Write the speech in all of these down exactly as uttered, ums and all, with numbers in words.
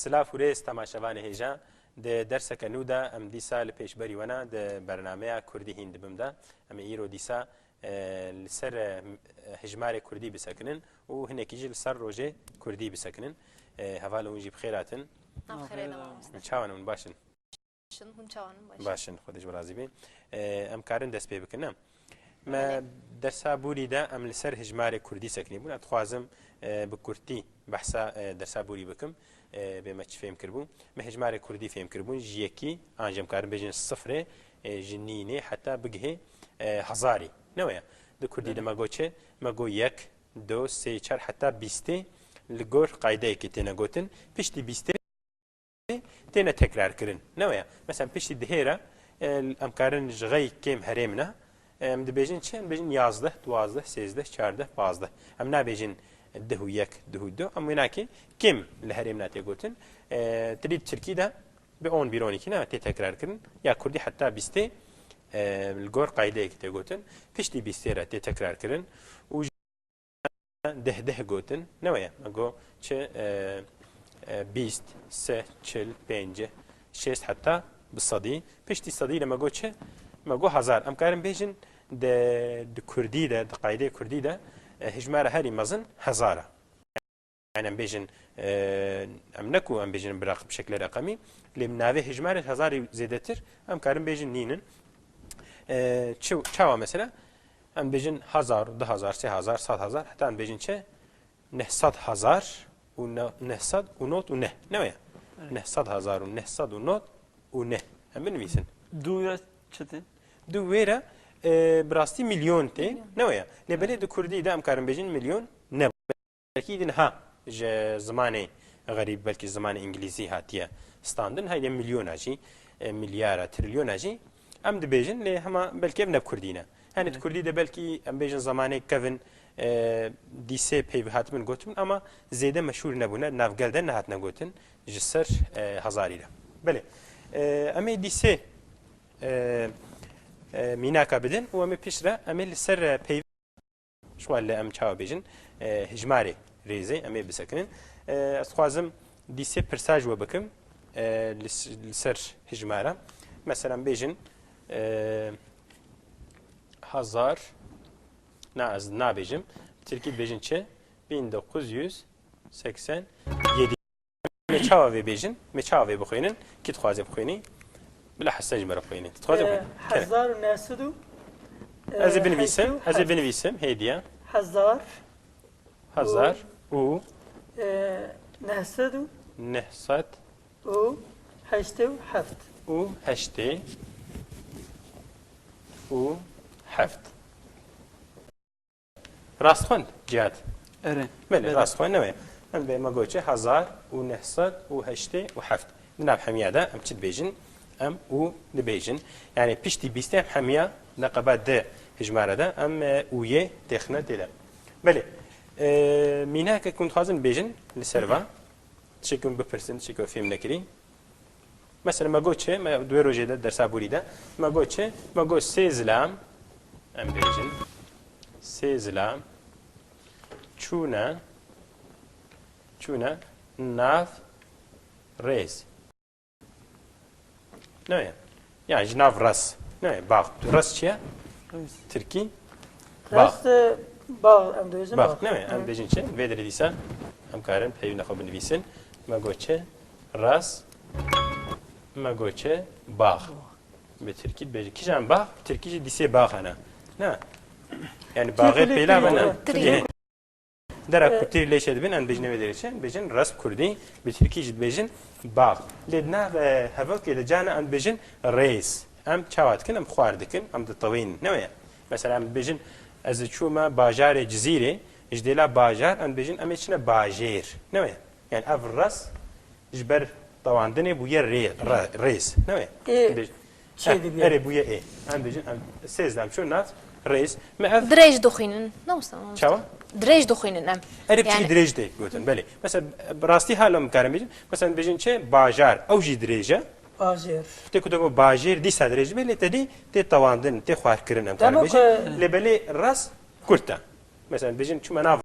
Silav û rêz temaşevanê hêja. Di derseke nû de em dîsa li pêşberî we ne di bernameya Kurdî hîn dibim de. Em ê îro dîsa, e, li ser, e, hijmarê Kurdî bisekinin û hinekî jî li ser rojê Kurdî bisekinin. E, hevalê hûn jî bi xêr hatin. Nav xêrê de mamoste. Çawan hûn, baş in? Baş in, hûn çawan in? Baş in. Baş in, Xwedê ji we razî be. E, em karin dest pê bikin, ne? Me Belê. dersa borî de em li ser hijmarê Kurdî sekinî bûn. Ez dixwazim, e, bi kurtî behsa, e, dersa borî bikim. E, bê me çi fêm kiribû? Me hijmarê Kurdî fêm kiribûn. Ji yekî, an jî em karin bêjin sifrê, e, ji nînê heta bigihê, e, hezarî. Ne weye? Di Kurdî de Belê. me got çi? Me got yek, du, sê, çar heta bîstê li gor qaydeyekê têne gotin. Piştî bîstê têne tekrarkirin. Ne weye? Mesela piştî dihê re, e, em karin ji xey kêm herêm ne. Em dibêjin çi? Em dibêjin yazdeh, duwazdeh, sêzdeh, çardeh, pazdeh. Em nabêjin dih û yek, dih û du. Em wênakê kêm li herêmna tê gotin. E, tilî tirkî de bi on bir on iki ne tê tekrarkirin. Ya kurdî heta bîstê, e, li gor qaydeyekî tê gotin. Piştî bîstê re tê tekrarkirin. Û deh deh gotin. Ne weye? Me got çi, e, e, bîst, sih, çil, pêncî, şêst heta bi sedî. Piştî sedî de me got çi? Me got hezar. Em karin bêjin di, di kurdî de, di qaydê kurdî de, e, hijmara herî mezin hezar e. Yani em bêjin, e, em ne ku em bêjin bi raq-, bi şekilê reqemî, lê navê hijmarê hezarî zêdetir, em karin bêjin nînin. E, çi, çawa mesela? Em bêjin hezar, du hezar, sê hezar, sed hezar, heta em bêjin çi? Neh sed hezar û ne-, neh sed û nod û neh. Ne weye? Evet. Neh sed hezar û neh sed û nod û neh. Em binivîsin. Du ya çi tê? Du wê re, e, bi rastî milyon tê. Milyon. Ne weye? Lê belê Evet. di kurdî de em karin bêjin milyon ne. Belkî din ha ji zimanê xerîb, belkî zimanê îngilîzî hatiye standin. Heydê milyona jî, e, milyara, trilyona jî em dibêjin, lê hema belkî ev ne bi kurdî ne. Yani di Evet. kurdî de belkî em bêjin zemanê kevin, e, dîsê peyv hatibin gotin, ama zêde meşhûr nebûne, nav gel de nehatine gotin ji ser, e, hezarî de. Belê. E, em ê dîsê, e, e, mînaka bidin û em ê piştre em ê li ser, e, peyv Ji xwe li em çawa bêjin, e, hijmarê rêzê em ê bisekinin. E, ez dixwazim dîsê pirsa ji we bikim, e, li s-, li ser hijmara. Mesela bêjin, e, hezar, na, ez nabêjim. Bi tirkî dibêjin çi? Bin dokuz yüz seksen yedi. Me çawa vê bêjin? Me çawa vê bixwînin? Kî dixwaze bixwînî? Bila Hesen ji me re bixwîne. Tu dixwaze bixwînî? Kere. Hezar û neh sed û, Ez ê e, binivîsim. heşt û Ez ê heft. binivîsim. Hêdiye. Hezar Hezar û û, e, neh sed û neh sed û heştê û heft. û heştê û heft. Rast xwend, Cihat? Erê. Belê, Belê. rast xwend, ne wê? Em bê me got çi, hezar û neh sed û heştê û heft. Di nav hemiya de em çi dibêjin? Em û dibêjin. Yani piştî bîstê em hemiya leqeba di hijmare de em, e, ûyê têxine tê de. Belê. E, mînakek hûn dixwazin bêjin li ser va? Tiştekî hûn bipirsin, tiştekî we fêm nekirî. Mesela me got çi? Me di wê rojê de dersa borî de me got çi? Me got sê zilam, em bêjin, sê zilam çûne, çûne nav rêz. Ne ye? Yani ji nav res. Ne ye? Bax. Res çi ye? Res. Tirkî? Bax. Res, e, bax, em dibêjin Bax. bax. Ne ye? Em Hı. dibêjin çi? Vê derê dîsa em karin peyvîna xwe binivîsin. Me got çi? Res. Me got çi? Bax. Bi tirkî dibêjin. Kîjan bax? Bi tirkî jî dîsê bax hene. Ne? Yani baxê Tirkî pêla tirkî bine. Tirkî. Dera Ee, ku tîr lê çêdibin, em dibêjin wê derê çi? Dibêjin resp kurdî, bi tirkî jî dibêjin bax. Lê di nav, e, hevokê de carna em dibêjin rêz. Em çawa dikin? Em xwar dikin, em ditewînin. Ne weye? Mesela em dibêjin, ez çûme bajarê Cizîrê, ji dêla bajar, em dibêjin em ê çine bajêr. Ne weye? Yani ev res ji ber tewandinê bûye rê-, re-, rêz. Ne weye? Ê Em dibêjin, çêdibiye. eh, erê bûye ê. Em dibêjin, em sêzdem çû nav rêz. Me ev Dirêj dixwînin. Ne wisa, mamoste? Çawa? Dirêj dixwînin em. Erê piçekî Yani dirêj tê gotin, belê. Mesela, bi rastî hala em karin bêjin. Mesela, em bêjin çi? Bajar. Ew jî dirêj e. Bajêr. Tê ku te got bajêr, dîsa dirêj dibe, lê te dî tê tewandin, tê xwarkirin em karin Dema bêjin. ku Lê belê res kurt e. Mesela, em bêjin çûme nav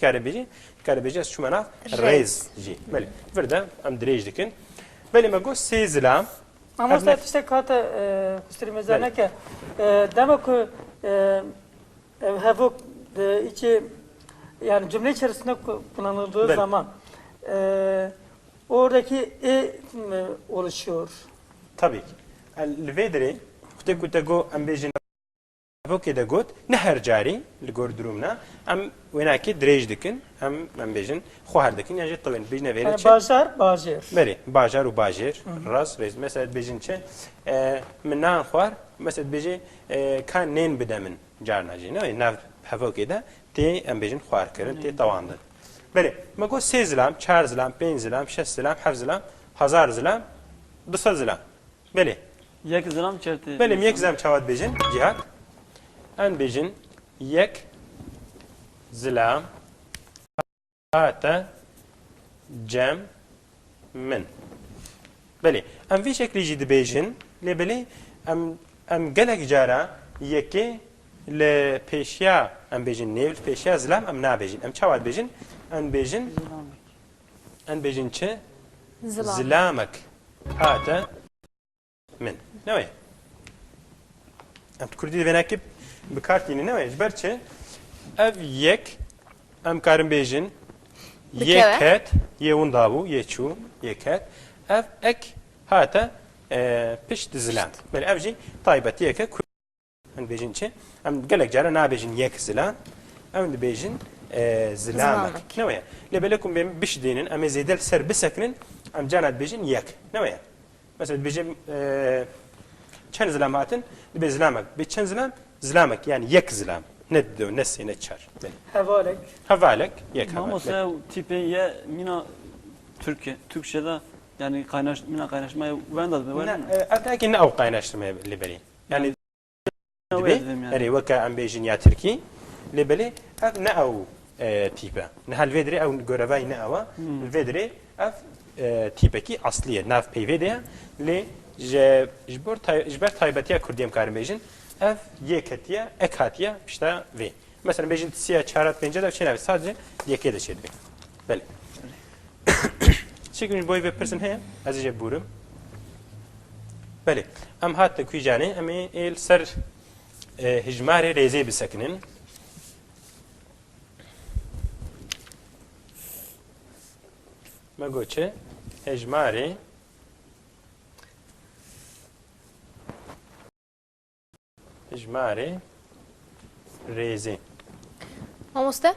Dikare bêjî, dikare bêjî ez çûme nav rêz jî. Belê, vir de em dirêj dikin. Belê me got sê zilam. Mamoste, tiştek hate, e, kusurî me zane ke, e, dema ku, e, ev hevok de içi, yani cümle içerisinde ku-, kullanıldığı zaman, e, oradaki e, e, oluşuyor. Tabii ki. El, li vê dirê, kutê ku te got, em bêjin Evokê de got, ne her carî, li gor durûmna, em wênakê dirêj dikin, em, em bêjin, xwar dikin, yan jî tewên bêjine vêrê Yani çi? Bajar, bajêr. Berê, bajar û bajêr, Hı hı. rast, rêz. Mesela dibêjin çi? E, min nan xwar, mesela dibêjî, e, ka nên bide min carna jî. Ne, nav hevokê de tê, em bêjin, xwar kirin, tê tewandin. Belê, me got sê zilam, çar zilam, pênc zilam, şeş zilam, heft zilam, hezar zilam, du sed zilam. Belê. Yek zilam çertê. Belê, yek zilam çawa dibêjin? Cihat. Em bêjin yek zilam hate cem min. Belê. Em vî şeklî jî dibêjin. Lê belê em, em gelek cara yekê li pêşiya, em bêjin nêv, li pêşiya zilam em nabêjin. Em çawa dibêjin? Em bêjin, em bêjin çi? Zilam. Zilamek hate min. Ne wê? Em tu kurdî de vênekê bi kar tînin, ne wê? Ji ber çi? Ev yek, em karin bêjin, yê ket, yê winda bû, yê çû, yê ket. Ev ek hate, e, pişt zilam. Belê ev jî taybetiyeke ku-, em dibêjin çi? Em gelek cara nabêjin yek zilam. Em dibêjin, e, zilamek. Zilamek. Ne wê? Lê belê ku em bişidînin, em ê zêde li ser bisekinin, em cana dibêjin yek. Ne wê? Mesela dibêje, e, çend zilam hatin? Dibê zilamek. Bê çend zilam? Zilamek, yani yek zilam. Ne du, ne sê, ne çar. Belê. Hevalek. Hevalek, yek hevalek. Mamoste, ew tîpên ye mîna Türkiye, Türkçe'de yani kaynaş-, mîna kaynaşmaya wenda dibe, ne, wenda. E, ev ne ki ne ew kaynaştırmaya li berî. Yani Dibê, yani. Erê, weke em bêjin ya tirkî, lê belê ev ne ew, e, tîp e. Niha li vê dirê ew görevayî ne ew e. Hmm. Li vê dirê ev, e, tîpekî aslî ye, nav peyvê de ye. Lê ji, ji bor tay-, ji ber taybetiya kurdî em karin bêjin, ev yê ketiye, ek hatiye pişta vê. Mesela bêjin sê ya, çar ya, pênc ya de çê navê, sadece yekê de çê dibê. Belê. Çikim ji bo vê pirsin heye, ez ê jê bûrim. Belê. Em hatin kuî canê, em ê ê li ser, e, hejmarê rêzê bisekinin. Me got çi? Hejmarê Hejmarê rêzê. Mamoste?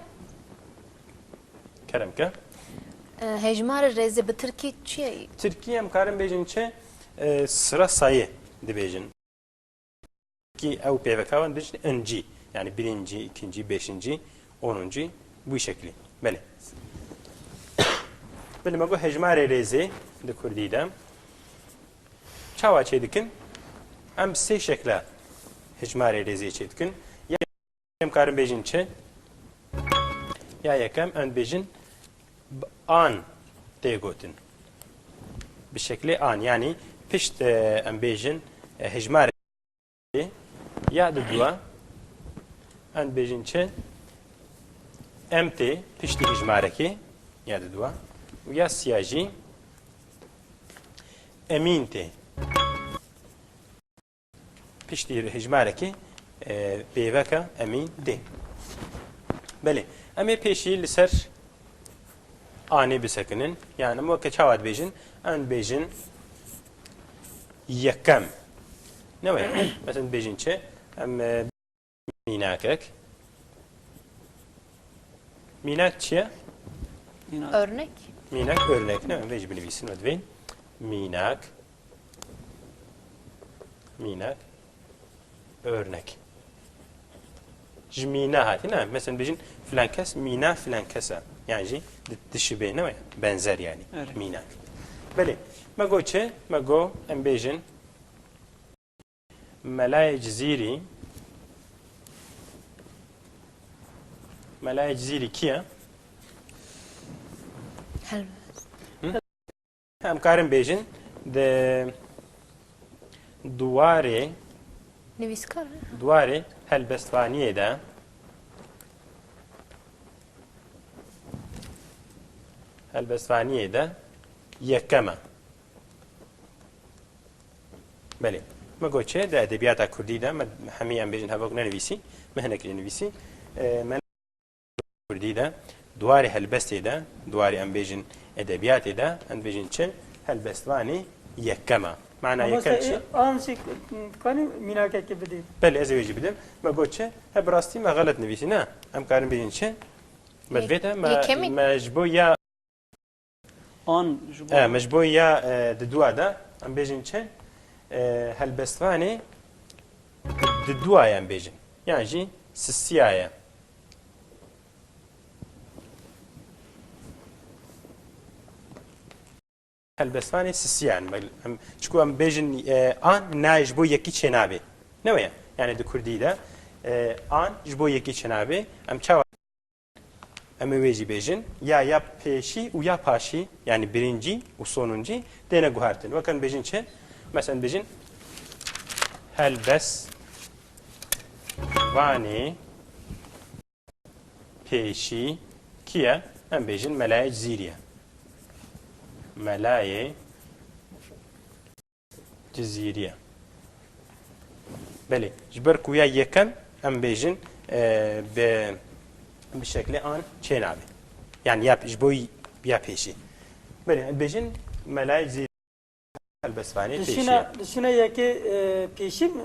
Kerem ke. E, hejmarê rêzê bi tirkî çi ye? Tirkî em karin bêjin çi? E, sıra sayı dibêjin. Ki ew pêveka wan dibêjin inci. Yani birinci, ikinci, beşinci, onuncu, bu şekli. Belê. Belê me got hejmarê rêzê di kurdî de. Çawa çêdikin? Em bi sê şekla hejmarê rêzê çêdikin. Ya em karin bêjin çi? Ya yekem em dibêjin bi an tê gotin. Bi şeklê an, yanî pişt, e, em bêjin, e, hejmarê ya di dua, em dibêjin çi? Em tê piştî hejmarekê ya di dua û ya siya jî emîn tê. Piştî hejmarekê, e, pêveka emîn tê. Belê, em ê pêşî li ser anê bisekinin. Yani em weke çawa dibêjin? Em dibêjin yekem. Ne wê? Mesela dibêjin çi? Em, e, mînakek. Mînak çi ye? Örnek. Mînak örnek. Ne wê? Vê jî binivîsin ve divên. Mînak. Mînak. Örnek. Ji mîna hatî, ne? Mesela bêjin filan kes mîna filan kes e. Yani jî di-, dişibê, ne wê? Benzer yani. Evet. Mînak. Belê. Me got çi? Me got em bêjin Melayê Cizîrî. Melayê Cizîrî kî ye? Helbest. Hı? Em karin bêjin di duwarê, Nivîskar e? Duwarê helbestvaniyê de Helbestvaniyê de yekem e. Belê. Me got çi? Di edebiyata kurdî de me hemî em bêjin hevok nenivîsî, me hinek jî nivîsî. E, me kurdî de, di warê helbestê de, di warê em bêjin edebiyatê de, em dibêjin çi? Helbestvanê yekem e. Mana Mamoste, yekem çi? An jî kanî mînakekê bidî. Belê, ez ê wê jî bidim. Me got çi? He, bi rastî me xelet nivîsî, ne? Em karin bêjin çi? Me Ye-, divête me, yekemî? Me ji bo ya An ji bo E, me ji bo ya, e, di dua de, em bêjin çi? E, helbestvanê di dua ye em bêjin. Yan jî sisiya ye. Helbestvanê sisiya ye. Em, çiku em bêjin, e, an nayê ji bo yekî çênabê. Ne wê ye? Yani di kurdî de, e, an ji bo yekî çênabê. Em çawa Em ê wê jî bêjin. Ya, ya pêşî û ya paşî, yani birincî û sonuncî têne guhertin. Wek em bêjin çi? Mesela bêjin helbestvanê pêşî kî ye? Em bêjin Melayê Cizîrî ye. Melayê Cizîrî ye. Belê, ji ber ku ya yekem em bêjin, e, bi, bi şeklê an çênabe. Yani ya, ji bo ya pêşî. Belê, em bêjin Melayê Cizîrî helbestvanê pêşî ye. Dişûne, dişûne yekê, e, pêşî mi?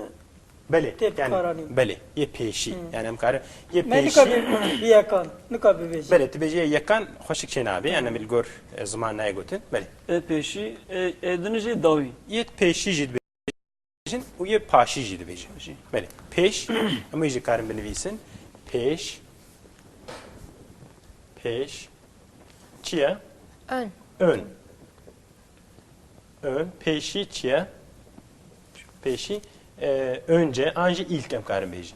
Belê, tê yani, bikaranîn. Belê, yê pêşî. Hı. Yani em karin, yê pêşî. Me nika bi, bi yekan, nika bibêjî. Belê, tu bêjî yê yekan xweşik çênabe, yani, hı, em li gor, e, ziman nayê gotin. Belê. Ê pêşî, ê, ê din jî dawî. Yê pêşî jî dibêjin û yê paşî jî dibêjin. Paşî. Belê. Pêş, em wê jî karin binivîsin. Pêş. Pêş. Çi ye? Ön. Ön. Ön. Pêşî çi ye? Pêşî, e, önce, an jî ilk em karin bêjin.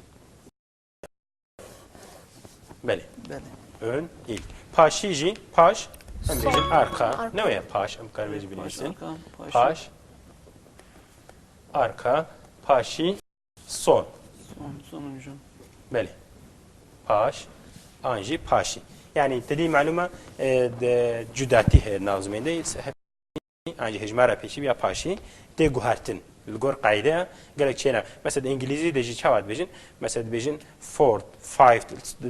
Belê. Belê. Ön, ilk. Paşî jî, paş, em bêjin arka. Arka. Ne wê paş, em karin jî binivîsin. Paş, arka, paşî. Paş, arka, paşî, son. Son, sonuncu. Belê. Paş, an jî paşî. Yani, te dî malûm e, de, cudatî heye di nav zimên de, se-, hep an jî hejmara pêşî ya paşî tê guhertin. Li gor qaydeya gelek çêna. Mesela di îngilîzî de jî çawa dibêjin? Mesela dibêjin four, five,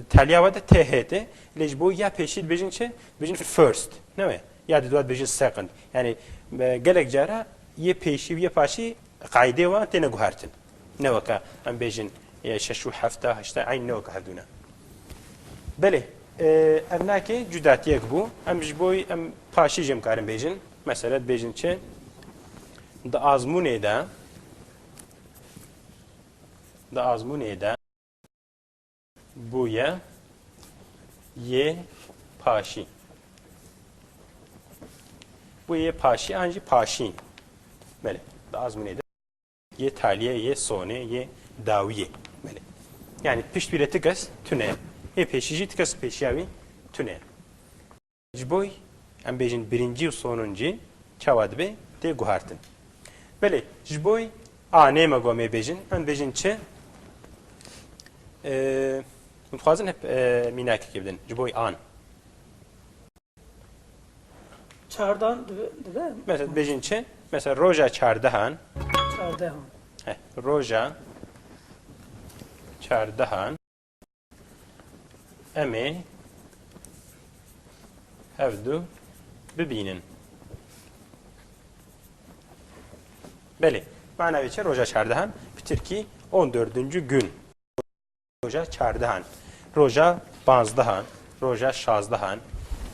taliya we de T H tê. Lê ji bo ya pêşî dibêjin çi? Dibêjin first. Ne wê? Ya di dua dibêjin second. Yani, e, gelek cara yê pêşî û yê paşî qaydê wan têne guhertin. Ne weke em bêjin, e, şeş û hefta, heşta, eyn ne weke hevdû ne. Belê, e, ev nake cudatiyek bû. Em ji bo em paşî jî em karin bêjin. Mesela dibêjin çi? Di azmûnê de, di azmûnê de bûye yê paşî. Bûye yê paşî an jî paşîn. Belê, di azmûnê de. Yê taliyê, yê sonê, yê dawiyê. Belê. Yani pişt wî re ti kes tune ye. Yê pêşî jî ti kes pêşiya wî tune ye. Ji bo em bêjin birincî û sonuncî çawa dibe tê guhertin. Belê, ji bo anê me got em ê bêjin, em bêjin çi? Ee, em dixwazin hep, e, mînakekê bidin. Ji bo an. Çardan dibe, dibe? Mesela bêjin çi? Mesela roja çardehan. Çardehan. Heh, roja çardehan. Em ê hevdu bibînin. Belê. Mana wê çi? Roja çardehan. Bi tirkî on dördüncü gün. Roja çardehan. Roja panzdehan. Roja şazdehan.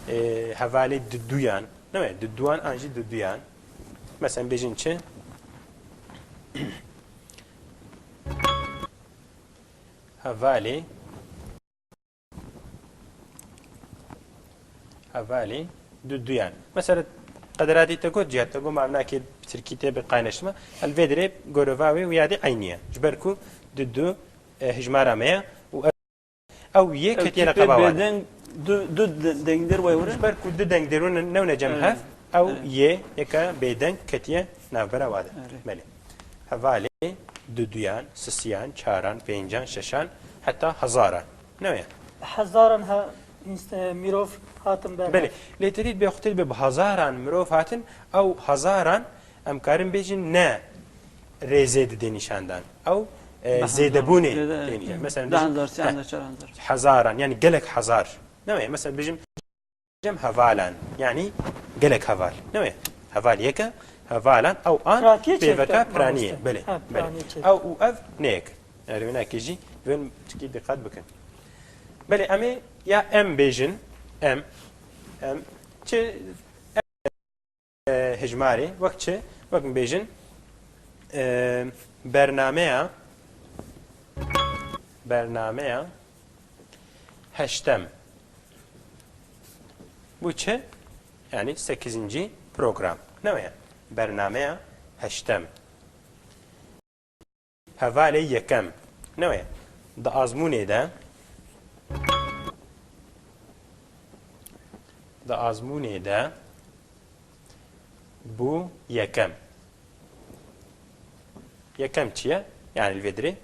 E, hevalê diduyan. Ne mi? Diduyan an jî diduyan. Mesela bêjin çi? Hevalê Hevalê duduyan. Mesela qederatî te got, ciya te got, ma nakê tirkî tê bi kaynaşma. El vê dirê gorova wê û yadê eynî ye. Ji ber ku dudu, e, hijmara me ye û ew, ew yê ketiye neqeba wan. Bêdeng du, du de-, dengdir way were? Ji ber ku du dengdir ne, newne cem hev, ew yê yeka bêdeng ketiye navbera wade. Belê. Hevalê duduyan, sisiyan, çaran, pêncan, şeşan, heta hezaran. Ne ye? Hezaran ha Înst-, e, mirov hatin ber. Belê, lê te dît bê xwe tê dibê bi hezaran mirov hatin, ew hezaran em karin bêjin ne rêzê didê nîşandan. Ew e, zêdebûnê tê nîşan. Mesela dibêjin hezaran, yanî gelek hezar. Ne wê? Mesela dibêjim, dibêjim hevalan, yanî gelek heval. Ne wê? Heval yek e, hevalan, ew an pêveka piranî ye. Belê, belê. Ew û ev ne yek e. Erê wina kê jî, vên tikî diqet bikin. Belê, em ê ya em bêjin, em, em, çi, e, hejmarê, wek çi? Wek em bêjin, e, bernameya, bernameya heştem. Bu çi? Yani sekizinci program. Ne wê? Bernameya heştem. Hevalê yekem. Ne wê? Di azmûnê de, di azmûnê de bû yekem. Yekem çi ye? Yani li vê dirê,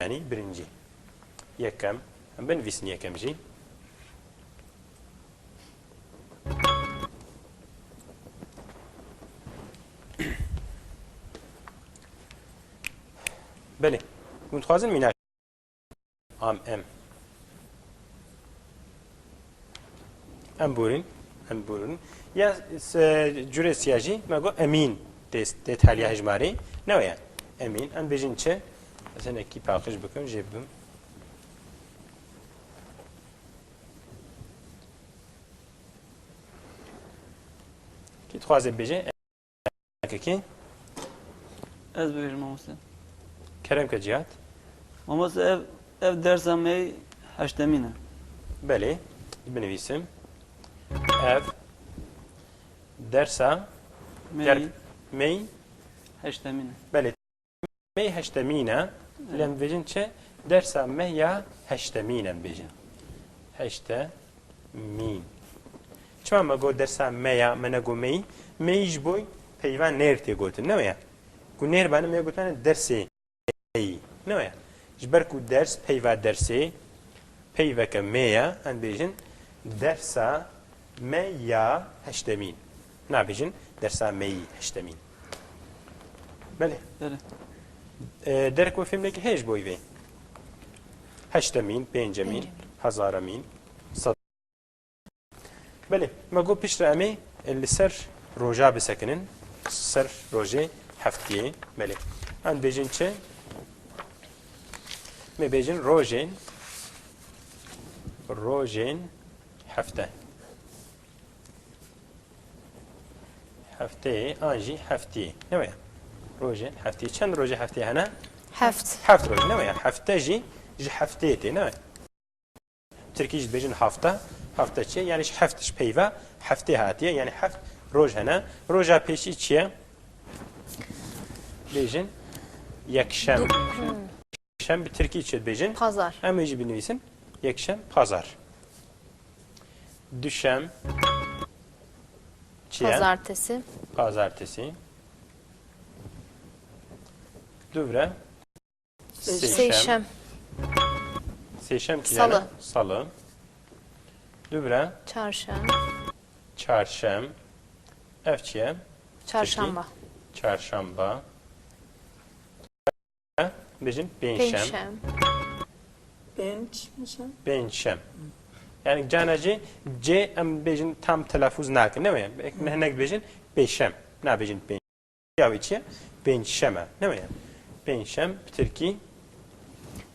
yani birinci. Yekem. Em binivîsin yekem jî. Belê. Hûn dixwazin mînak am em. Em borîn. Em borîn. Ya se-, curê siya jî me got emîn tê, tê heliya hejmarî. Ne wê ye? Emîn. Em bêjin çi? Ez hinekî paqij bikim, jê bibim. Kî dixwaze bêje? Kekî? Ez bibêjim mamoste. Kerem ke Cihat. Mamoste ev, ev dersa me heştemîn e. Belê, binivîsim. Ev dersa me yî heştemîn e. Belê. Me yî heştemîn e. Lê em dibêjin çi? Dersa me ya heştemîn em dibêjin. Heştemîn. Çima me got dersa me ya, me negot me yî? Me yî ji bo peyva nêr tê gotin, ne wê? Ku nêr bane me yê gotane dersê me yî, ne wê? Ji ber ku ders peyva dersê, peyveke me ya, em dibêjin dersa me ya heştemîn. Nabêjin dersa me yî heştemîn. Belê. Belê. E, derek we fêm neke heye ji bo vê? Heştemîn, pêncemîn, pêncemîn, hezaramîn, sed. Belê, me got piştre em ê, e, li ser roja bisekinin, ser rojê heftiyê. Belê. Em dibêjin çi? Me bêjin rojên, rojên hefte. Hefteyê an jî heftiyê. Ne wê? Rojên heftiyê. Çend rojê hefteyê hene? Heft. Heft roj. Ne wê? Hefte jî ji hefteyê tê. Ne wê? Tirkî jî dibêjin hafta. Hafta çi ye? Yani ji heft, ji peyva heftê hatiye. Yani heft roj hene. Roja pêşî çi ye? Bêjin yekşem. Yekşem bi tirkî çi dibêjin? Pazar. Em ê jî binivîsin. Yekşem, pazar. Duşem. Çi ye? Pazartesi. Pazartesi. Duvre. Sêşem. Sêşem. Sêşem kî ye? Salı. Salı. Duvre. Çarşem. Çarşem. Ev çi ye? Çarşamba. Çarşamba. Bêjin pêncşem. Pêncşem. Pênc, pêncşem. Pêncşem. Yani cana jî, cê em bêjin tam telafûz nakin, ne wê? Hinek bêjin pêşem, nabêjin pênc. Ya wê çi ye? Pêncşem e, ne wê? Pêncşem, bi tirkî?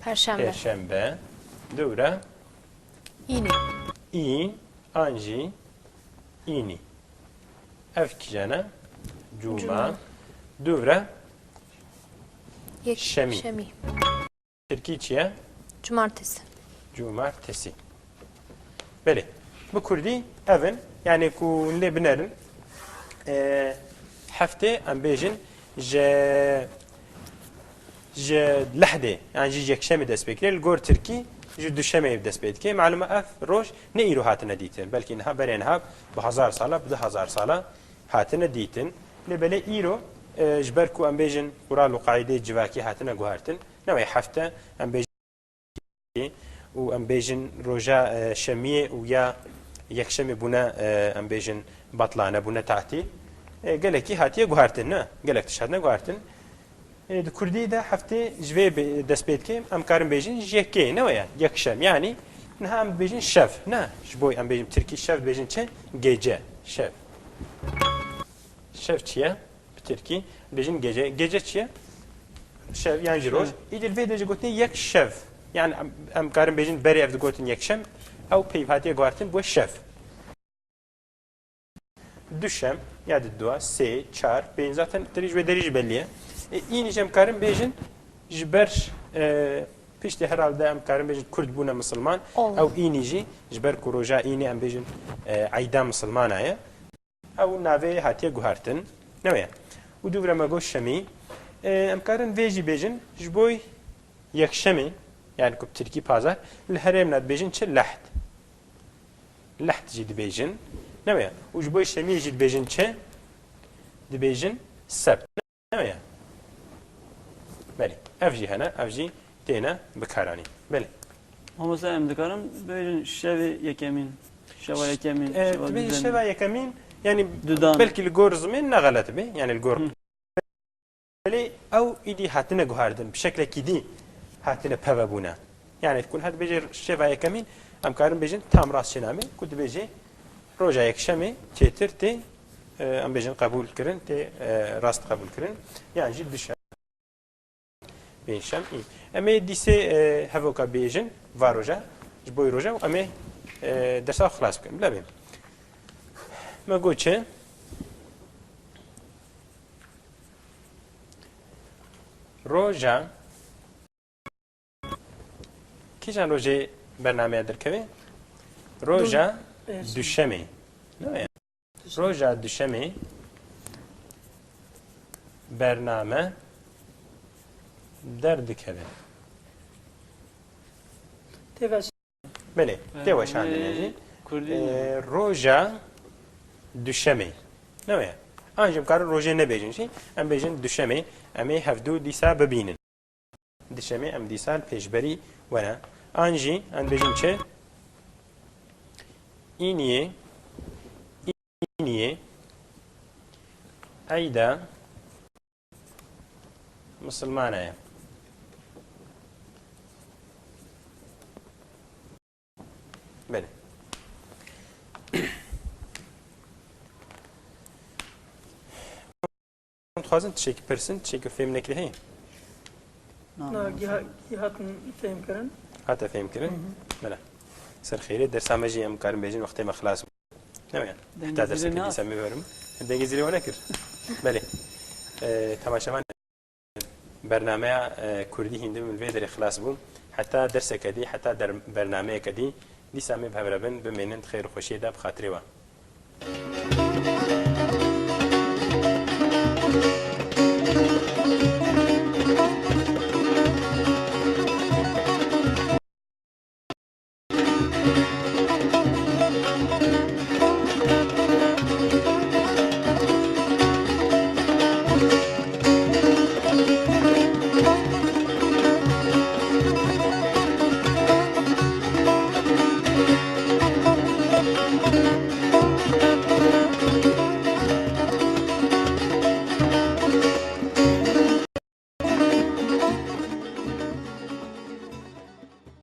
Perşembe. Perşembe. Dûre? Înî. Î, an jî, înî. Ev kîjan e? Cuma. Cuma. Dûvre? Yek-, şemî. Şemî. Tirkî çi ye? Cumartesi. Cumartesi. Belê. Bi kurdî ev in. Yani ku hûn lê binerin. E, heftê em bêjin ji ji lehdê, yani ji yekşemê dest pê kirê, li gor tirkî ji duşemê dest pê dike. Malum e ev roj ne îro hatine dîtin, belkî niha berê niha bi hezar sala, bi du hezar sala hatine dîtin. Lê belê îro, e, ji ber ku em bêjin qural û qaîdeyê civakî hatine guhertin, ne wê hefte em bêjin û em bêjin roja, e, şemiyê û ya yekşemê bûne, e, em bêjin batlane, bûne tatîl. E, gelekî hatiye guhertin, ne? Gelek tişt hatine guhertin. E, di kurdî de heftê ji vê bê-, dest pê dike, em karin bêjin ji yekê, ne weye? Yekşem, yanî niha em dibêjin şev, ne? Ji bo em bêjin tirkî şev dibêjin çi? Gece, şev. Şev çi ye? Bi tirkî dibêjin gece. Gece çi ye? Şev, yan jî roj. Şev. Îdî li vê de jî gotinê yek şev. Yani em, em karin bêjin berê ev digotin yekşem, ew peyv hatiye guhertin bû şev. Du şem, ya di dua, sê, çar, pênc, zaten tirî ji wê derî jî bellî ye. E, înî jî em karin bêjin ji ber, e, piştî herhalde em karin bêjin Kurd bûne misilman. Oldu. Ew înî jî ji ber ku roja înî em bêjin, e, eyda misilmana ye. Ew navê hatiye guhertin. Ne weye? Û dûvre me got şemî. E, em karin vê jî bêjin ji bo yekşemê, yani ku bi tirkî pazar, li herêmna dibêjin çi? Lehd. Lehd jî dibêjin. Ne weye? Û ji bo şemiyê jî dibêjin çi? Dibêjin sebt. Ne weye? Belê. Ev jî hene, ev jî têne bikaranîn. Belê. Mamoste, em dikarin bêjin şevê yekemîn, şeva yekemîn, E, şeva dibêjin duzemîn. Şeva yekemîn, yani Dudan. Belkî li gor zimên ne xelet be, yani li gor. Hı. Belê ew îdî hatine guherdin, bi şeklekî dî hatine peve bûne. Yani ku her dibêje şeva yekemîn, em karin bêjin tam rast çêname, ku dibêje roja yekşemê çêtir tê, e, em bêjin qebûl kirin, tê, e, rast qebûl kirin. Yan jî duşem. Pêncşem, î. Em ê dîsê, e, hevoka bêjin, va roja, ji bo roja û em ê, e, dersa xwe xilas bikin. Bila bê. Me got çi? Roja, kîjan rojê bernameya derkeve? Roja Duşemê. Duşemê. Ne ya? Roja duşemê bername derdikeve. Tê ve- Belê, tê weşandine jî. Kurdî ne? Ee, roja duşemê. Ne weye? An jî em karin rojê nebêjin jî. Em bêjin duşemê. Em ê hevdû dîsa bibînin. Dişemê em dîsa li pêşberî were. An jî em dibêjin çi? Îniyê, îniyê, eyda misilmana ye. Belê. Dixwazin tiştekî pirsin, tiştekî fêm nekirî heye? Na, Na, giha-, gihatin fêm kirin. Hate fêm kirin? Hı hı. Belê. Ser xêrê, dersa me jî em karin bêjin wextê me xilas bû. Ne weye? Dengê Heta zîrê derseke ne dîsa me verim. Dengê zîrê we nekir. Belê. Ee, temaşevan, bernameya, e, Kurdî hîndim li vê derê xilas bû. Heta derseke dî, heta der-, bernameyeke dî, dîsa me bi hev re bin, bimênin di xêr û xweşiyê de bi xatirê we.